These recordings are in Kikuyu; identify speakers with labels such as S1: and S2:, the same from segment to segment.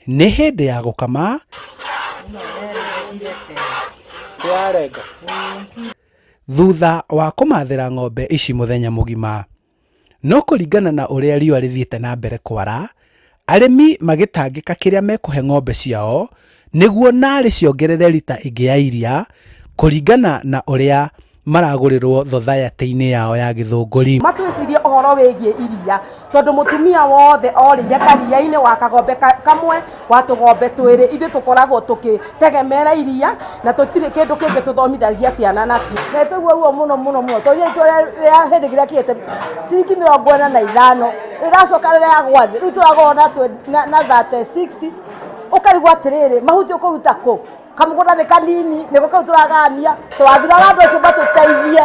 S1: Nĩ hĩndĩ ya gũkama thutha wa kũmathĩra ng'ombe ici mũthenya mũgima. No kũringana na ũrĩa riũa rĩthiĩte na mbere kwara, arĩmi magĩtangĩka kĩrĩa mekũhe ng'ombe ciao nĩguo narĩ ciongerere rita ĩngĩ ya iria kũringana na ũrĩa maragũrĩrwo thothayatĩ-inĩ yao ya Gĩthũngũri.
S2: Matwĩcirie ũhoro wĩgiĩ iria tondũ mũtumia wothe orĩire karia-inĩ wa kagombe kamwe wa tũgombe twĩrĩ, ithuĩ tũkoragwo tũkĩtegemera iria na tũtirĩ kĩndũ kĩngĩ tũthomithagia ciana nacio.
S3: Na tũigua ruo mũno mũno mũno tondũ itũra rĩa hĩndĩ kĩrĩa kinyĩte ciringi 45 rĩracoka rĩragwa thĩ, rĩu tũragũra na 36 ũkarigwo atĩrĩrĩ, mahuti ũkũruta kũ? Kamũgũnda nĩ kanini nĩko kau tũragania, tũrathuraga andũ acio matũteithie.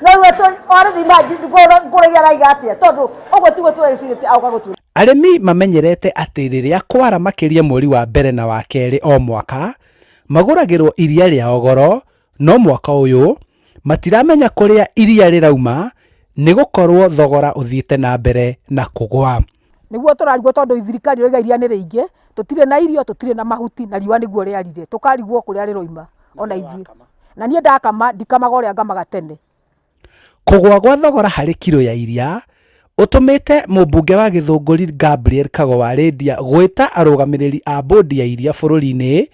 S3: No rĩu already imagine ngũrĩgia araiga atĩa tondũ ũguo tiguo tũrecirĩtie agoka gũtua.
S1: Arĩmi mamenyerete atĩ rĩrĩa kwara makĩria mweri wa mbere na wa kerĩ o mwaka, magũragĩrwo iria rĩao goro, no mwaka ũyũ matiramenya kũrĩa iria rĩrauma nĩ gũkorwo thogora ũthiĩte na mbere na kũgwa.
S2: Nĩguo tũrarigwo tondũ thirikari ĩroiga iria nĩ rĩingĩ, tũtirĩ na irio, tũtirĩ na mahuti na riũa nĩguo rĩarire, tũkarigwo kũrĩa rĩroima ona ithuĩ. Na niĩ ndakama ndikamaga ũrĩa ngamaga tene.
S1: Kũgũa gwa thogora harĩ kiro ya iria ũtũmĩte mũmbunge wa Gĩthũngũri Gabriel Kago wa Rĩndia gwĩta arũgamĩrĩri a bũndi ya iria bũrũri-inĩ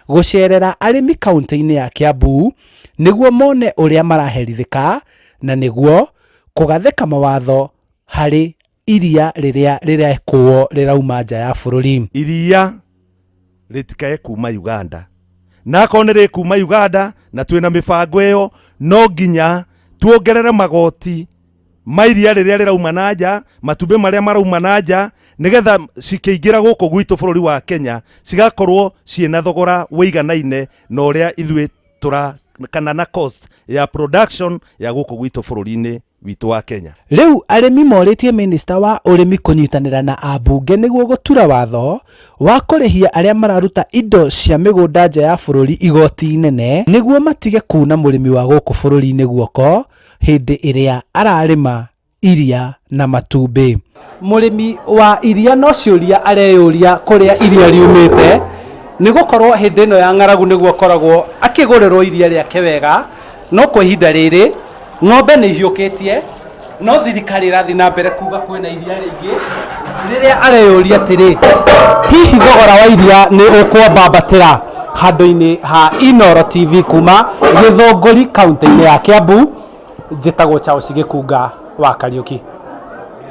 S1: gũcerera arĩmi kauntĩ-inĩ ya Kiambu nĩguo mone ũrĩa maraherithĩka na nĩguo kũgathĩka mawatho harĩ iria rĩrĩa rĩrekũo rĩrauma nja ya bũrũri.
S4: Iria rĩtikae kuma Uganda, na akorwo nĩ rĩkuma Uganda na twĩna mĩbango ĩyo, no nginya tuongerere magoti ma iria rĩrĩa rĩrauma na nja, matumbĩ marĩa marauma na nja, nĩgetha cikĩingĩra gũkũ gwitũ bũrũri wa Kenya cigakorwo ciĩna thogora wĩiganaine na ũrĩa ithuĩ tũra kana na cost ya production ya gũkũ gwitũ bũrũri-inĩ witũ wa Kenya.
S1: Rĩu arĩmi morĩtie minista wa ũrĩmi kũnyitanĩra na ambunge nĩguo gũtura watho wa kũrĩhia arĩa mararuta indo cia mĩgũnda nja ya bũrũri igoti inene nĩguo matige kuuna mũrĩmi wa gũkũ bũrũri-inĩ guoko hĩndĩ ĩrĩa ararĩma iria na matumbĩ. Mũrĩmi wa iria no ciũria areyũria kũrĩa iria riumĩte nĩ gũkorwo hĩndĩ ĩno ya ng'aragu nĩguo akoragwo akĩgũrĩrwo iria rĩake wega, no kwa ihinda rĩrĩ ng'ombe nĩ ihiũkĩtie, no thirikari ĩrathiĩ na mbere kuga kwĩna iria rĩingĩ, rĩrĩa areyũria atĩrĩ, hihi thogora wa iria nĩ ũkwambambatĩra? Handũ-inĩ ha Inooro TV kuma Gĩthũngũri kaũntĩ-inĩ ya Kiambu, njĩtagwo Charles Gĩkunga wa Kariũki.